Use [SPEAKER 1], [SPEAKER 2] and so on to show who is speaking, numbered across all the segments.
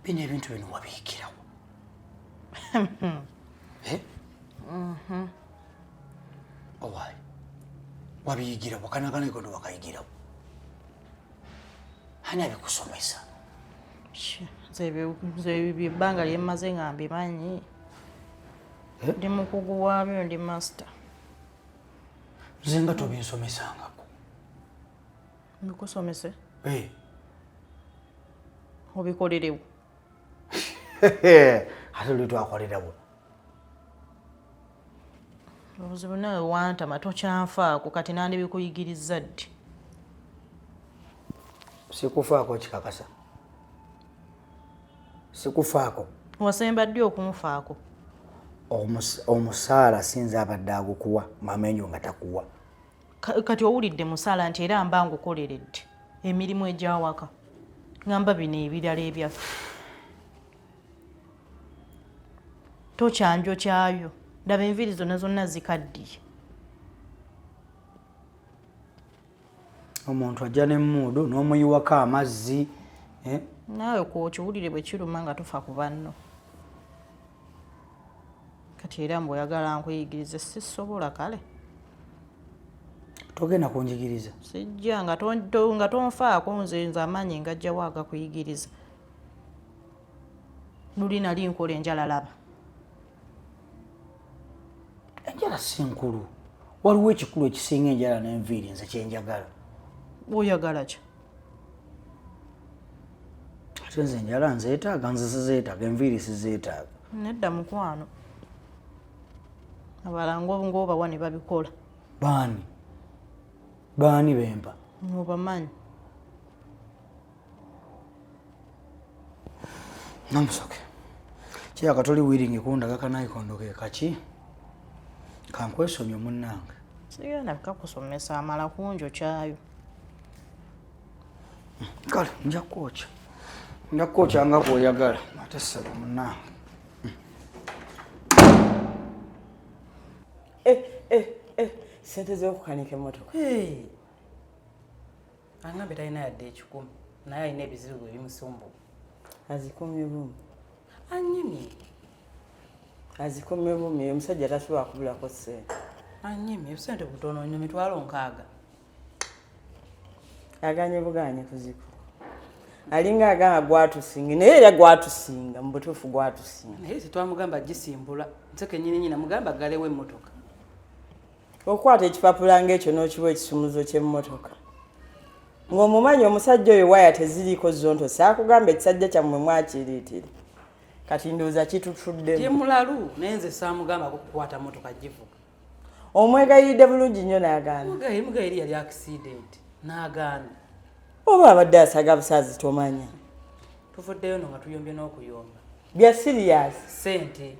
[SPEAKER 1] Bino ebintu bino wabiyigirawo? Eh? Owaayi, wabiyigirawo? Kanakanaikondo wakayigirawo? Ani abikusomesa?
[SPEAKER 2] Nze ebyo ebbanga lyemmaze nga mbimanyi.
[SPEAKER 1] Eh?
[SPEAKER 2] Ndi mukugu waabyo, ndi master.
[SPEAKER 1] Nze nga tobinsomesangako.
[SPEAKER 2] Mbikusomese?
[SPEAKER 1] Eh.
[SPEAKER 2] Obikolerewo.
[SPEAKER 1] Ate luli twakolerawo.
[SPEAKER 2] Obuzibu naawe wantama, tokyanfaako. Kati nandibikuyigiriza ddi?
[SPEAKER 1] Sikufaako, kikakasa sikufaako.
[SPEAKER 2] Wasemba ddi okunfaako?
[SPEAKER 1] Omusaala sinza abadde agukuwa, mamenyo nga takuwa.
[SPEAKER 2] Kati owulidde musaala nti era mba ngukoleredde emirimu egyawaka, ngamba bino ebirala ebyaffe tokyanjo kyayo. Ndaba enviiri zonna zonna zikaddiye.
[SPEAKER 1] Omuntu ajja nemuudu n'omuyiwako amazzi, eh?
[SPEAKER 2] Naawe kwokiwulire bwe kiruma nga tufa ku banno. Kati era mbu oyagala nkuyigirize, sisobola kale.
[SPEAKER 1] Togenda kunjigiriza?
[SPEAKER 2] Sijja nga tonfaako. Nze amaanyi ngajjawo agakuyigiriza? Luli nali nkola enjala, laba.
[SPEAKER 1] Enjala si nkulu. Waliwo ekikulu ekisinga enjala n'enviiri nze kyenjagala.
[SPEAKER 2] Oyagala ki?
[SPEAKER 1] Ate nze enjala nzeetaaga? Nze sizeetaaga, enviiri sizeetaaga.
[SPEAKER 2] Nedda mukwano, abalango ng'obawa ne babikola.
[SPEAKER 1] Baani? Baani bempa?
[SPEAKER 2] Obamanyi.
[SPEAKER 1] Namusoke, kiyaka toli wiringi kundaga kanayikondo ke kaki kankwesomye munnange.
[SPEAKER 2] Sigenda kakusomesa, amala kunjo kyayo.
[SPEAKER 1] Kale nja kwokya, nja kwokya nga bw'oyagala. Ate ssebo munnange.
[SPEAKER 3] Eh, eh, eh, sente z'okukanika emmotoka.
[SPEAKER 4] Angambe talina yadde 100, naye alina ebizibu ebimusumbu.
[SPEAKER 3] Azikumye bumi.
[SPEAKER 4] Anyimye.
[SPEAKER 3] Azikumye bumi, omusajja tasobola kubulako ssente.
[SPEAKER 4] Anyimye obusente butono nnyo, 60,000.
[SPEAKER 3] Aganye buganye kuziku, alinga agamba gwatusinga, naye era gwatusinga, mu butuufu gwatusinga.
[SPEAKER 4] Naye tetwamugamba gisimbula, nze kenyini nyina mugamba galewo emmotoka.
[SPEAKER 3] Okukwata ekipapula ng'ekyo n'okiwa ekisumuzo ky'emmotoka ng'omumanyi omusajja oyo, waya teziriiko zonto. Saakugamba ekisajja kyammwe mwakiriitire? Kati ndowooza kitutuddemu.
[SPEAKER 4] Ye mulalu, naye nze saamugambako kukwata motoka givuga.
[SPEAKER 3] Omwegayiridde bulungi nnyo n'agaana.
[SPEAKER 4] Mugayiri yali accident n'agaana.
[SPEAKER 3] Oba abadde asaga busaazi, tomanya.
[SPEAKER 4] Tuvuddeyo no nga tuyombye n'okuyomba.
[SPEAKER 3] Bya serious.
[SPEAKER 4] Sente.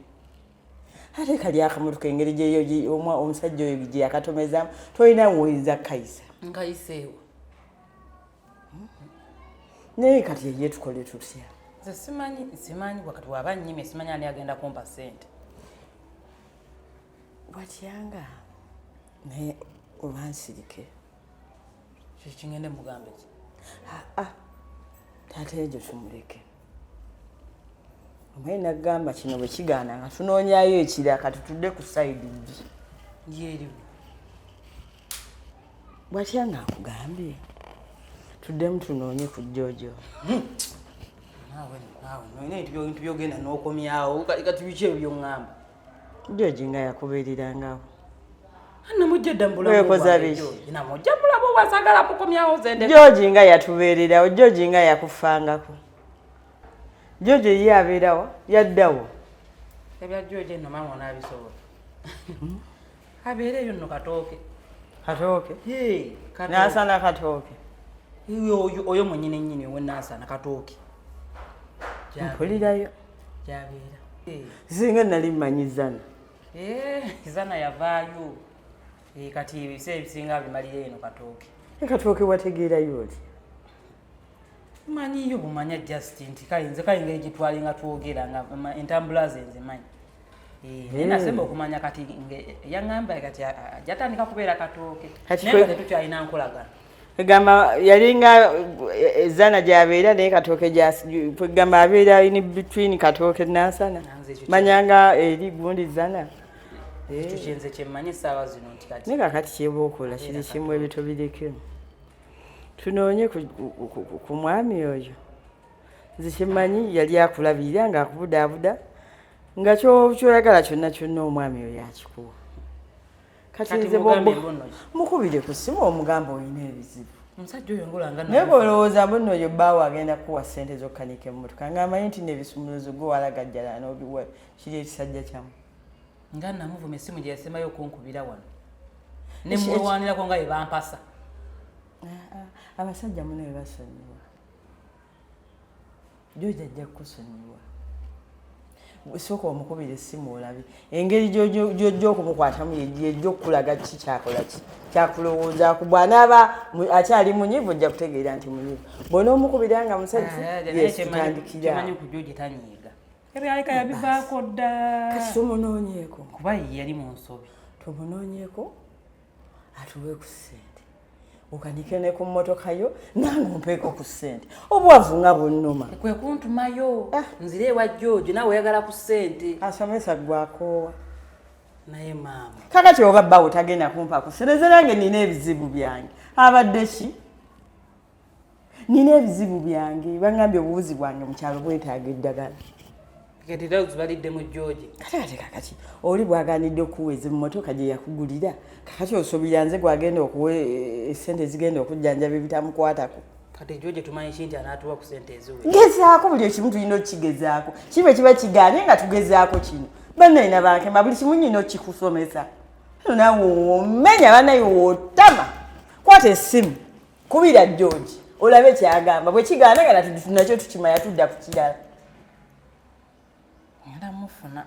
[SPEAKER 3] Ate kali akamotoka, engeri gyeyo omusajja oyo gye yakatomezaamu, tolina woyinza kukayisa.
[SPEAKER 4] Nkayiseewo.
[SPEAKER 3] Naye kati eye tukole tutya?
[SPEAKER 4] Nze simanyi, simanyi. Wakati waba nnyimye, simanyi ani agenda kumpa sente.
[SPEAKER 3] Watyanga naye oba nsirike.
[SPEAKER 4] Kikingende mugambe ki?
[SPEAKER 3] Aa, taata egyo tumuleke. Omanyi nagamba kino bwe kigaana nga tunoonyayo ekira, kati tudde ku side B.
[SPEAKER 4] Yeriwo.
[SPEAKER 3] Bwatya nga nkugambye tuddemu tunoonye ku Jojo.
[SPEAKER 4] Naawe, naawe olina ebintu byogenda n'okomyawo. Kati biki ebyo byoŋŋamba?
[SPEAKER 3] Joji nga yakubeerirangawo.
[SPEAKER 4] Namujja dda mu bulamu
[SPEAKER 3] Weekoza
[SPEAKER 4] bwange,
[SPEAKER 3] biki?
[SPEAKER 4] George. Namujja mulamu bwasagala mukomyawo zende.
[SPEAKER 3] Joji nga yatubeererawo, Joji nga yakufangako. Jojo ye abeerawo, yaddawo.
[SPEAKER 4] Ebya George nno maama onaabisobola? Abeereeyo nno Katooke.
[SPEAKER 3] Katooke?
[SPEAKER 4] Ye, Katooke.
[SPEAKER 3] Nansana Katooke?
[SPEAKER 4] Oyo mwenyini nnyini owe Nansana Katooke.
[SPEAKER 3] Mpulirayo.
[SPEAKER 4] Gyabeera.
[SPEAKER 3] Singa nali mmanyi Zana.
[SPEAKER 4] Eh, Zana yavaayo. Eh, kati ebiseera ebisinga abimalira eno Katooke.
[SPEAKER 3] Katooke wategeerayo oli?
[SPEAKER 4] Manyiyo bumanya, just nti kale nze kale engeri gitwali nga twogera nga entambula ze nzimanyi. Eh, naye nasemba okumanya kati yaŋŋamba kati ajatandika kubeera Katooke,
[SPEAKER 3] Kati
[SPEAKER 4] naye nga tetukyalina nkolagana.
[SPEAKER 3] Egamba yalinga ezana gyabeera naye Katooke kwegamba abeera in between Katooke Nansana, manyanga eri gundi zana.
[SPEAKER 4] Ekyo kyenze kyemmanyi essaawa zino nti kati
[SPEAKER 3] naye kakati kyeba okola kiri kimu, ebyo tobireke, tunoonye ku mwami oyo. Nze kyemmanyi yali akulabirira ng'akubudaabuda nga kyoyagala kyonna kyonna omwami oyo akikuwa. Kati nze mukubire ku ssimu omugamba olina ebizibu.
[SPEAKER 4] Omusajja oyo ngolanga
[SPEAKER 3] naye bw'olowooza mbu oyo bbaawo agenda kukuwa ssente z'okukanika emmotoka ng'amanyi nti n'ebisumuluzo gwe walagajjala n'obiwa kiri ekisajja kyamu.
[SPEAKER 4] Nga namuvuma essimu gye yasembayo okunkubira wano ne mulwanirako nga bye bampasa.
[SPEAKER 3] Abasajja muno bye basonyiwa, George ajja kukusonyiwa. Sooka omukubira essimu olabe engeri gy'ojja okumukwatamu, yejja okukulaga ki kyakola ki kyakulowoozaku. Bw'anaaba akyali munyiivu ojja kutegeera nti munyiivu. Bw'onoomukubira nga musanyufu, yes, tutandikira.
[SPEAKER 4] Kyemanyi ku George tanyiiga, ebyaleka yabivaako dda.
[SPEAKER 3] Kati tumunoonyeeko.
[SPEAKER 4] Kuba ye yali mu nsobi.
[SPEAKER 3] Tumunoonyeeko atuwe ku ssente okanike ne ku mmotoka yo, nange ompeeko ku ssente, obwavu nga bunnuma.
[SPEAKER 4] Kwe kuntumayo nzire ewa George, naawe oyagala ku ssente.
[SPEAKER 3] Asomesa gwakoowa.
[SPEAKER 4] Naye maama.
[SPEAKER 3] Kakati oba bbaawo tagenda kumpa ku ssente, nze nange nina ebizibu byange. Abadde ki, nina ebizibu byange, bangambye obubuzi bwange mu kyalo bwetaaga eddagala.
[SPEAKER 4] Kati drugs balidde mu George.
[SPEAKER 3] Kati kati kakati oli bwaganidde okuweza emmotoka gye yakugulira, kakati osuubira nze gwagenda okuwa essente ezigenda okujjanjaba ebitamukwatako?
[SPEAKER 4] Kati George tumanyi ki nti anaatuwa ku ssente eziwe?
[SPEAKER 3] Gezaako, buli ekimu tulina okukigezaako. Kibe kiba kigaanye nga tugezaako kino. Bannayina bankema buli kimu nyina okikusomesa. Naawe omenya bannaye wotama, kwata essimu kubira George olabe kyagamba. Bwe kigaana nga nakyo tukimanya, tudda ku kirala.
[SPEAKER 4] Ngenda mufuna.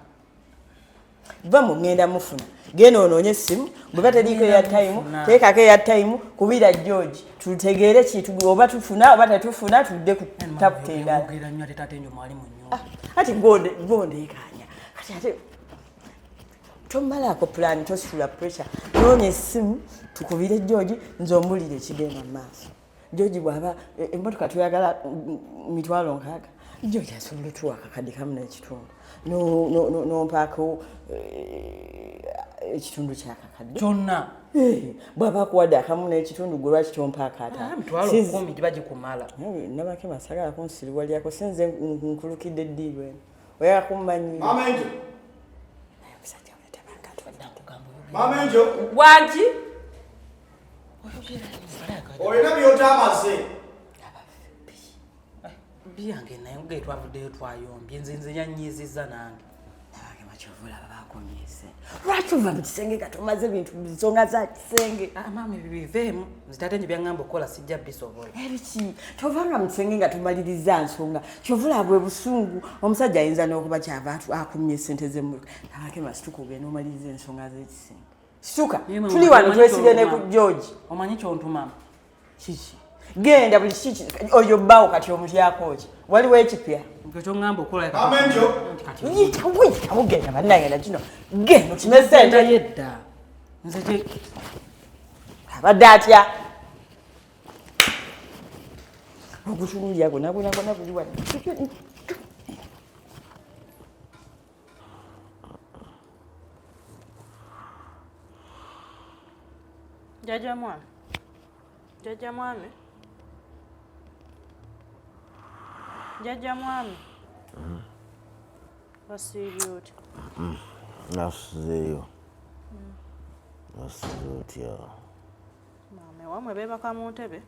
[SPEAKER 3] Va mu ngenda mufuna, genda onoonye essimu. Bweba teriiko airtime, teekako airtime, kubira George tutegeere ki oba tufuna oba tetufuna, tudde ku taputa endala.
[SPEAKER 4] Ogera nnyo ate taata enjo mwali mu nnyumba.
[SPEAKER 3] Ati gondeekanya kati ate tomalaako pulaani, tositula pressure. Noonya essimu tukubire George, nze ombulire ekigenda mu maaso. George bw'aba emmotoka tuyagala 60,000, George asobola otuwa akakadde kamu n'ekitundu, nompaako ekitundu kyakakadde.
[SPEAKER 4] Kyonna.
[SPEAKER 3] Bw'aba akuwadde akamu n'ekitundu, gwe lwaki tompaako ataano?
[SPEAKER 4] 100,000 giba gikumala.
[SPEAKER 3] Nabakema sagala kunsiriwalyako, sinze nkulukidde eddiiru eno, oyagala kummanyi.
[SPEAKER 1] Mama Angel.
[SPEAKER 3] Omusajja we tabanga.
[SPEAKER 1] Mama Angel.
[SPEAKER 3] Wangi.
[SPEAKER 1] Olina by'otamaze.
[SPEAKER 4] Byange naye nga twavuddeyo twayombye, nze yanyiizizza nange.
[SPEAKER 3] Nabakema kyova olaba bakomyese. Lwaki ova mu kisenge nga tomaze bintu, nsonga za kisenge?
[SPEAKER 4] Ah, maama, ebyo biveemu. Nze taata enjo byaŋŋamba okukola sijja bisobola.
[SPEAKER 3] Ebiki? Tovanga mu kisenge nga tomaliriza nsonga. Kyova olaba bwe busungu. Omusajja ayinza n'okuba kyava akumye essente z'emmotoka. Nabakema situka ogenda omaliriza ensonga z'ekisenge, situka.
[SPEAKER 4] Naye mama,
[SPEAKER 3] tuli wano
[SPEAKER 4] omanyi
[SPEAKER 3] twesibye ne ku
[SPEAKER 4] ky'ontuma?
[SPEAKER 3] George.
[SPEAKER 4] Omanyi kyontumama?
[SPEAKER 3] Kiki? Genda buli kiki oyo bbaawo kati omutyako ki? Waliwo ekipya?
[SPEAKER 4] Gwe kyoŋŋamba okukola.
[SPEAKER 1] Mama Angel.
[SPEAKER 4] Kati
[SPEAKER 3] Yitawo, yitawo, genda bannange nakino, genda okime sente.
[SPEAKER 4] Yedda nze kye
[SPEAKER 3] Abadde atya ogutunulira gwona gwona gwona buli wano.
[SPEAKER 2] Jjajja mwami, jjajja mwami, jjajja mwami, wasiibye otya?
[SPEAKER 5] Nasuzeeyo, nasuze otya?
[SPEAKER 2] Maama, ewamwe beebaka mu ntebe?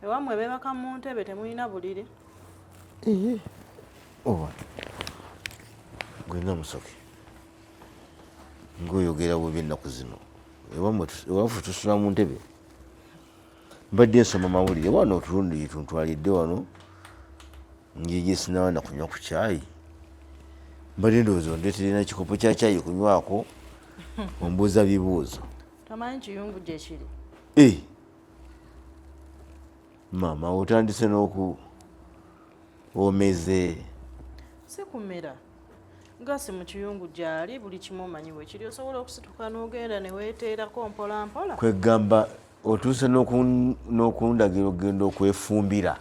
[SPEAKER 2] Ewammwe beebaka mu ntebe, temulina buliri?
[SPEAKER 5] Oba gwena musoke ngaoyogera bubi ennaku zino. Ewaffe tusula mu ntebe? Mbadde nsoma mawulire wano, otulundi tuntwalidde wano ngigi sinawa na kunywa ku kyayi. Mbadde ndowooza ondeetere nakikopo kya kyayi kunywako, ombuuza bibuuzo.
[SPEAKER 2] Tomanyi kiyungu gye kiri?
[SPEAKER 5] Eh! Maama, otandise n'oku omeze.
[SPEAKER 2] Si kumera. Gasi mu kiyungu gyali, buli kimu omanyi wekiri, osobola okusituka n'ogenda ne weeteerako mpola mpola.
[SPEAKER 5] Kwegamba otuuse n'okundagira okugenda okwefumbira.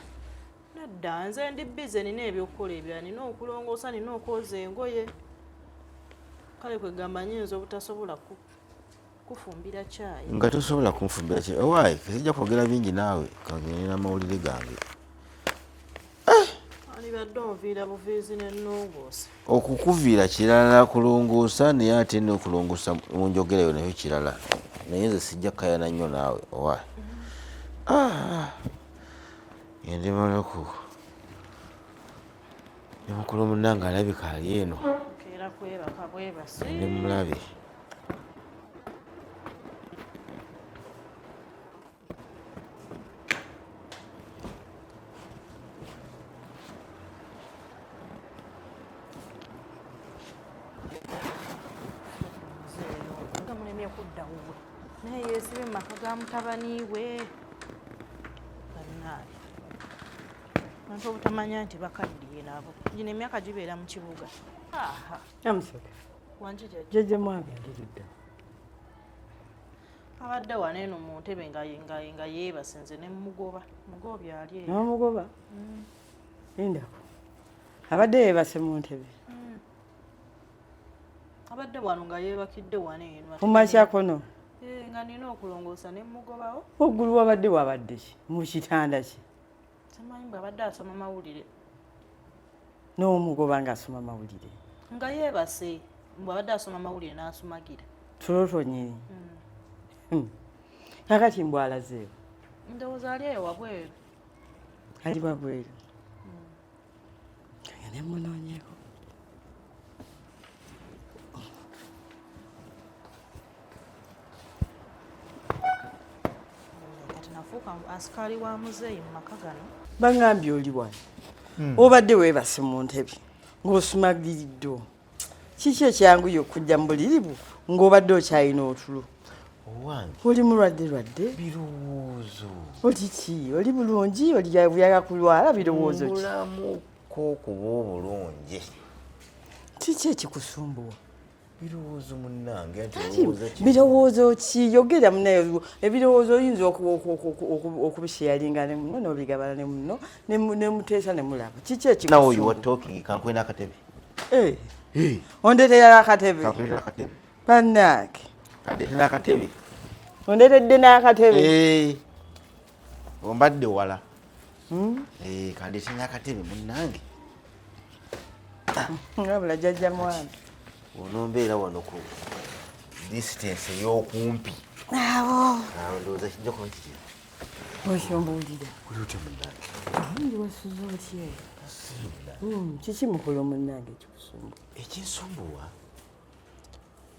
[SPEAKER 2] Nedda, nze ndi bize, nina ebyokukola ebirala, nina okulongoosa, nina okwoza engoye. Kale kwegamba nyinza obutasobola kufumbira kyayi.
[SPEAKER 5] Nga tosobola kunfumbira kyayi? Owaaye, sijja kwogera bingi naawe, kagende n'amawulire gange.
[SPEAKER 2] Alibadde onviira buviizi nennongoosa.
[SPEAKER 5] Okukuviira kirala, kulongoosa naye ate n'okulongoosa mu njogera yo nayo kirala. Naye nze sijja kukayana nnyo naawe, owaaye. Ngende malaku ne mukulu munnange alabika ali eno.
[SPEAKER 2] Keera kwebaka bwebasi.
[SPEAKER 5] Ngende mulabe.
[SPEAKER 2] Nga mulemye kudda wuwe naye yeesibe mu maka ga mutabani we. Bannange, abantu obutamanya nti bakaddiye nabo, gino emyaka gibeera mu kibuga.
[SPEAKER 3] Namusoke.
[SPEAKER 2] Wangi jjajja.
[SPEAKER 3] Jjajja mwami ali ludda?
[SPEAKER 2] Abadde wano eno mu ntebe nga yeebase, nze ne mugoba. Mugobye ali eyo.
[SPEAKER 3] N'omugoba? Lindako. Abadde yeebase mu ntebe?
[SPEAKER 2] Abadde wano nga yeebakidde wano eno.
[SPEAKER 3] Ku makya kuno?
[SPEAKER 2] Nga nina okulongoosa ne mugobawo.
[SPEAKER 3] Waggulu wabadde ki? Mu kitanda ki?
[SPEAKER 2] Simanyi, bwe abadde asoma mawulire.
[SPEAKER 3] N'omugoba ng'asoma mawulire?
[SPEAKER 2] Nga yeebase, mbwe abadde asoma mawulire n'asumagira.
[SPEAKER 3] Tulo tonyini. Kakati mbw alazeewo?
[SPEAKER 2] Ndowooza ali eyo wabweru.
[SPEAKER 3] Ali wabweru. Nga ne munoonyeeko.
[SPEAKER 2] Kati nafuuka asikaali wa muzeeyi mu maka gano.
[SPEAKER 3] Baŋŋambye oli wano. Obadde weebase mu ntebe ng'osumagiridde. Kiki ekyanguye okujja mu buliri bwo ng'obadde okyalina otulo?
[SPEAKER 5] Owange.
[SPEAKER 3] Oli mulwadde lwadde?
[SPEAKER 5] Birowoozo.
[SPEAKER 3] Oli ki? Oli bulungi? Oli yaga kulwala? Birowoozo ki?
[SPEAKER 5] Mbulamuko okuba obulungi.
[SPEAKER 3] Kiki ekikusumbuwa?
[SPEAKER 5] Birowoozo munnange, nti olowooza ki?
[SPEAKER 3] Birowoozo ki? Yogera munaye, ebirowoozo oyinza okubisharinga ne munno n'obigabana ne munno ne muteesa ne mulaba. Kiki ekikusumbuwa?
[SPEAKER 5] Now you are talking, kankuwe n'akatebe.
[SPEAKER 3] Ondeetera akatebe?
[SPEAKER 5] Kankuleetera akatebe.
[SPEAKER 3] Bannange.
[SPEAKER 5] Kandeetera akatebe.
[SPEAKER 3] Ondeetedde n'akatebe?
[SPEAKER 5] Ombadde wala. Kandeetera n'akatebe munnange.
[SPEAKER 3] Wabula jjajja mwami.
[SPEAKER 5] Onombeera wano ku distance ey'okumpi.
[SPEAKER 3] Awo.
[SPEAKER 5] Awo ndowooza kijja kuba kitya.
[SPEAKER 3] Okyombuulira.
[SPEAKER 5] Oli otya munnange?
[SPEAKER 3] Ndi wasuze otya? Kiki mukulu munnange ekikusumbuwa?
[SPEAKER 5] Ekinsumbuwa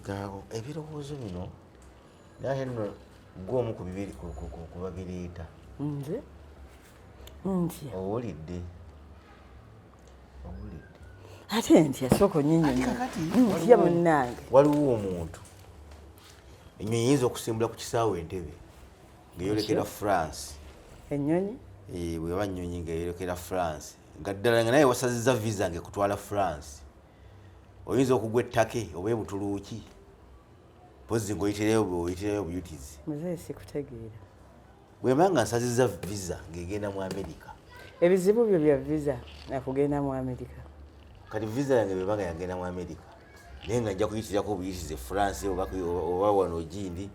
[SPEAKER 5] gaago ebirowoozo bino, naye nno gwe omu ku babireeta.
[SPEAKER 3] Nze? Ntya?
[SPEAKER 5] Owulidde. Owulidde.
[SPEAKER 3] Ate ntya, sooka onnyinyonnyola. Ntya munnange?
[SPEAKER 5] Waliwo omuntu ennyonyi eyinza okusimbula ku kisaawe Entebbe ng'eyolekera France.
[SPEAKER 3] Ennyonyi?
[SPEAKER 5] Bw'eba nnyonyi ng'eyolekera France, nga ddala nga naye wasazizza visa ng'ekutwala France, oyinza okugwa ettake oba e Butuluuki, mpozzi ng'oyitirayo bw'oyitirayo buyitizi.
[SPEAKER 3] Muzeeyi sikutegeera.
[SPEAKER 5] Bw'eba nga nsazizza visa ng'egenda mu Amerika.
[SPEAKER 3] Ebizibu byo bya visa nakugenda mu Amerika.
[SPEAKER 5] Kati visa yange bw'eba nga yagenda mu Amerika, naye nga nja kuyitirako obuyitizi e France oba wano gindi,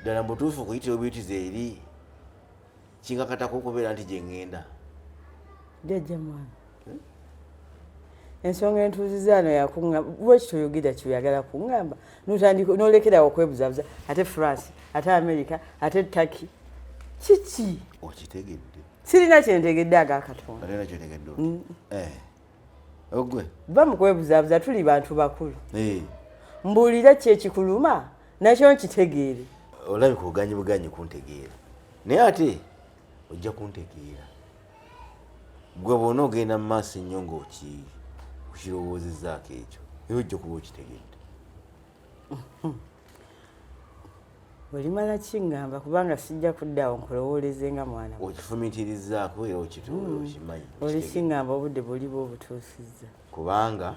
[SPEAKER 5] ddala mu butuufu okuyitira obuyitizi eri kinkakatako okubeera nti gye ŋŋenda.
[SPEAKER 3] Jjajja mwana. Ensonga entuuziza ano yakuŋŋamba, lwaki toyogera kyoyagala kuŋŋamba? N'otandika n'olekerawo okwebuzaabuza, ate France, ate Amerika, ate Turkey. Kiki?
[SPEAKER 5] Okitegedde.
[SPEAKER 3] Sirina kye ntegedde aga Katonda.
[SPEAKER 5] Olina kyotegedde otya? Ogwe.
[SPEAKER 3] Va mu kwebuzaabuza, tuli bantu bakulu. Mbuulira ki ekikuluma nakyo nkitegeere.
[SPEAKER 5] Olabika oganyi buganyi kuntegeera. Naye ate ojja kuntegeera. Gwe bw'ona ogenda mu maaso ennyo ng'okirowoozezaako ekyo, era ojja kuba okitegedde.
[SPEAKER 3] Olimala kiŋŋamba kubanga sijja kudda awo nkulowooleze nga mwana.
[SPEAKER 5] Okifumiitirizaako era okimanyi.
[SPEAKER 3] Oli kiŋŋamba obudde buliba obutuusizza.
[SPEAKER 5] Kubanga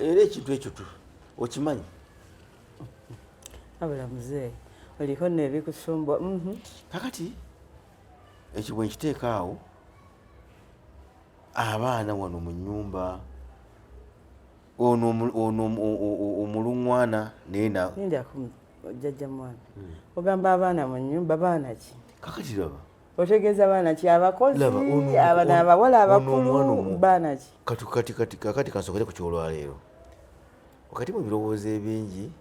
[SPEAKER 5] Era ekintu ekyo okimanyi.
[SPEAKER 3] Abula muzeeyi, oliko nno ebikusumbwa.
[SPEAKER 5] Kakati ekyo bwe nkiteeka awo, abaana wano mu nnyumba, ono omuluŋŋwana naye na
[SPEAKER 3] Lindako jjajja mwana. Ogamba abaana mu nnyumba, baana ki?
[SPEAKER 5] Kakati laba.
[SPEAKER 3] Otegeeza baana ki? Abakozi,
[SPEAKER 5] Laba,
[SPEAKER 3] abana abawala
[SPEAKER 5] ono omwana
[SPEAKER 3] abakulu, baana ki?
[SPEAKER 5] Kati kansokere ku kyolwaleero. Wakati mu birowoozo ebingi,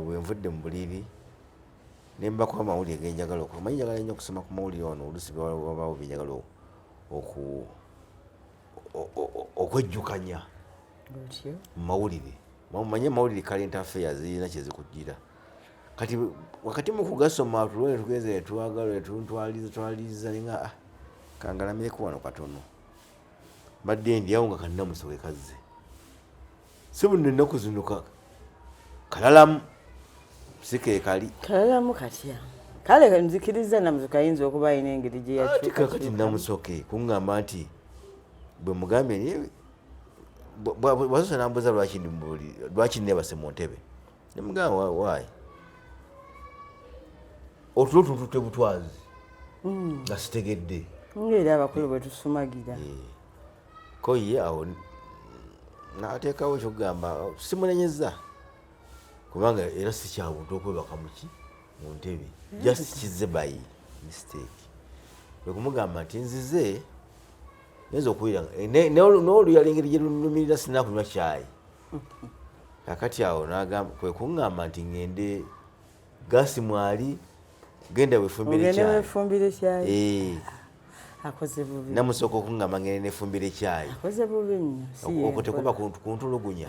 [SPEAKER 5] bwe nvudde mu buliri ne mbako amawulire ge njagala omanyi njagala nnyo okusoma ku mawulire wano, oluusi wabaawo bye njagala okwejjukanya
[SPEAKER 3] Otyo?
[SPEAKER 5] mu mawulire. Manye amawulire current affairs zirina kye zikugira. Kati wakati mu kugasoma tulwe tugeze twagala tuntwaliza twaliza nga kangalamireko wano katono. Mbadde ndi awo nga kannamusoke kazze. Si buno ennaku zino kalalamu si ke kali.
[SPEAKER 3] Kalalamu katya? Kale nzikiriza Namusoke ayinza okuba alina engeri gye
[SPEAKER 5] Ate
[SPEAKER 3] yakyuka
[SPEAKER 5] kakati
[SPEAKER 3] kyukamu.
[SPEAKER 5] Namusoke kuŋŋamba nti bwe mugambye naye, bw'asoose n'ambuuza lwaki ndi mu buliri, lwaki neebase mu ntebe. Ne mugamba waayi. Otulo tuntutte butwazi. Nga sitegedde.
[SPEAKER 3] Ng'era abakulu bwe tusumagira.
[SPEAKER 5] Ko ye awo n'ateekawo ekyokugamba simunenyezza. Kubanga era si kya buntu okwebaka mu ntebe. Just kizze by mistake. Kwe kumugamba nti nzize ngenza okuwulira n'oluyala engeri gye lunnumirira sirina kunywa caayi. Kakati awo n'agamba, kwe kuŋŋamba nti ŋŋende gaasi mwali, genda weefumbire
[SPEAKER 3] Ogende
[SPEAKER 5] caayi.
[SPEAKER 3] weefumbire caayi. Akoze bubi.
[SPEAKER 5] Namusooka okuŋŋamba ŋŋende neefumbire caayi.
[SPEAKER 3] Akoze bubi nnyo, si ye
[SPEAKER 5] Okwo tekuba
[SPEAKER 3] nkola.
[SPEAKER 5] kuntulugunya.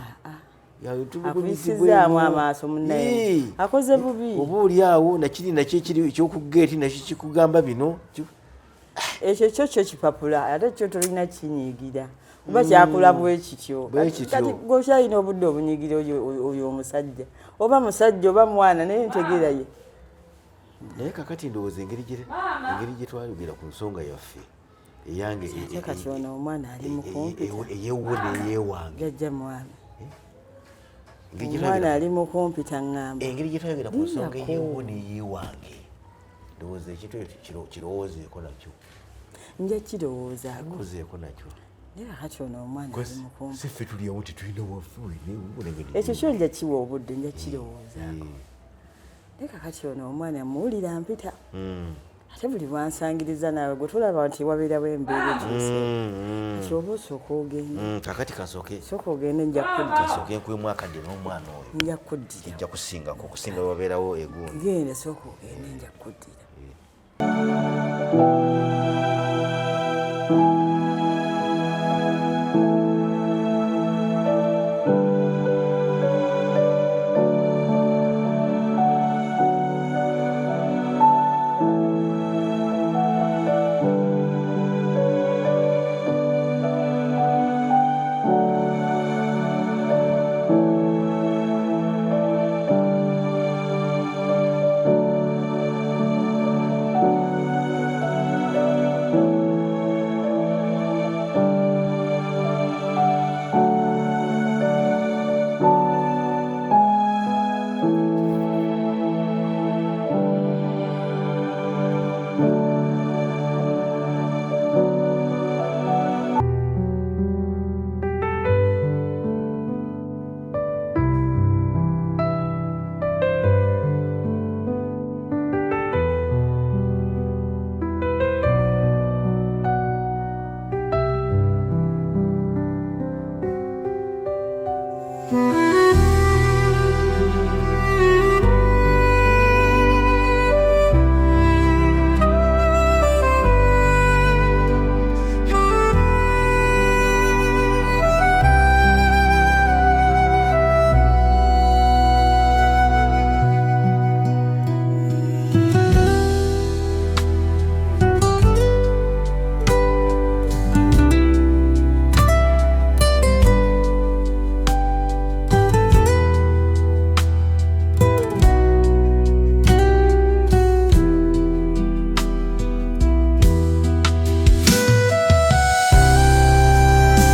[SPEAKER 5] Ya,
[SPEAKER 3] Akuyisizaamu amaaso munnaye. Akoze bubi.
[SPEAKER 5] Oba oli awo nakiri nakyo ekiri eky'oku geeti nakyo kikugamba bino.
[SPEAKER 3] Ekyo kyo kyo kipapula, ate kyo tolina kinyiigira. Kuba kyakula bwe kityo.
[SPEAKER 5] Bwe kityo.
[SPEAKER 3] Kati gwe okyalina obudde obunyiigira oyo omusajja. Oba musajja oba mwana, naye ntegeera ye.
[SPEAKER 5] Naye kakati ndowooza engeri gye twayogera ku nsonga yaffe eyange
[SPEAKER 3] Ate kati ono omwana ali mu kumpita.
[SPEAKER 5] Eyewuwo n'eyewange.
[SPEAKER 3] Jjajja mwana.
[SPEAKER 5] Engeri gye
[SPEAKER 3] Omwana
[SPEAKER 5] twayogera
[SPEAKER 3] ali mu kumpita ŋŋamba.
[SPEAKER 5] Engeri gye twayogera ku nsonga
[SPEAKER 3] Lindako.
[SPEAKER 5] eyewuwo n'eyewange. Ndowooza ekintu ekyo kirowoozeeko nakyo.
[SPEAKER 3] Nja kirowoozaako.
[SPEAKER 5] Kirowoozeeko nakyo.
[SPEAKER 3] Naye kakati ono omwana ali mu kumpita.
[SPEAKER 5] Si ffe tuli awo tetulina waffe, wene,
[SPEAKER 3] Ekyo kyo nja kiwa obudde, nja kirowoozaako. Naye kakati ono omwana muwulira mpita. Ate buli bwansangiriza naawe gwe tulaba nti wabeerawo embeera ekyuse. Kati oba osooka ogende.
[SPEAKER 5] Kakati kasooke.
[SPEAKER 3] Sooka ogende, nja kuddira.
[SPEAKER 5] Kasooke nkuwemu akadde n'omwana oyo.
[SPEAKER 3] Nja kuddira.
[SPEAKER 5] Kijja kusingako, okusinga wabeerawo egundi.
[SPEAKER 3] Genda, sooka ogende, nja kuddira.